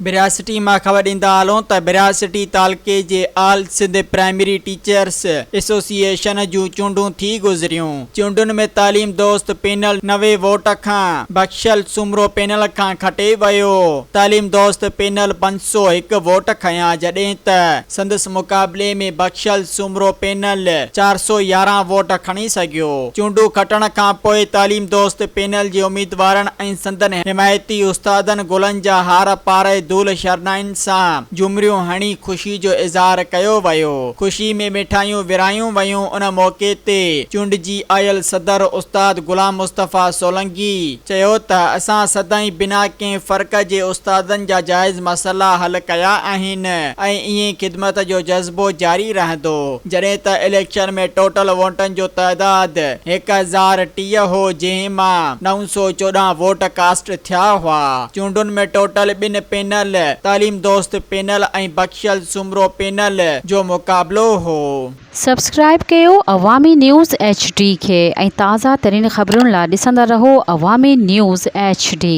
ڀرياسٽي مان خبر ڏيندا هلون ته ڀرياسٽي تعلقي جي آل سنڌ پرائمري ٽيچرس ايسوسيئيشن جون چونڊون ٿي گذريون. چونڊن ۾ تعليم دوست پينل 90 ووٽ کان بخشل سومرو پينل کان کٽي ويو. تعليم دوست پينل 501 ووٽ کنيا جڏهن ته سندس مقابلي ۾ بخشل سومرو پينل 411 ووٽ کڻي سگهيو. چونڊون کٽڻ کان پوء تعليم دوست پينل جي اميدوارن ۽ سندن حمايتي استادن گلن جا هار پارائي دول شرنائين سان جهومريون هڻي خوشي جو اظهار ڪيو ويو. خوشي ۾ مٺايون ورهايون ويون. ان موقعي تي چونڊجي آيل صدر استاد غلام مصطفيٰ سولنگي چيو ته اسان سدائين بنا ڪنهن فرق جي استادن جا جائز مسئلا حل ڪيا آهن ۽ ائين خدمت جو جذبو جاري رهندو. جڏهن ته اليڪشن ۾ ٽوٽل ووٽن جو تعداد 1030 هو جنهن مان 914 ووٽ ڪاسٽ ٿيا هئا. چونڊن ۾ ٽوٽل ٻن پينل تعليم دوست پينل ۽ بخشل سومرو پينل جو مقابلو هو. سبسڪرائيب ڪيو عوامي نيوز ايڇ ڊي کي ۽ تازه ترين خبرن لا ڏسندا رهو عوامي نيوز ايڇ ڊي.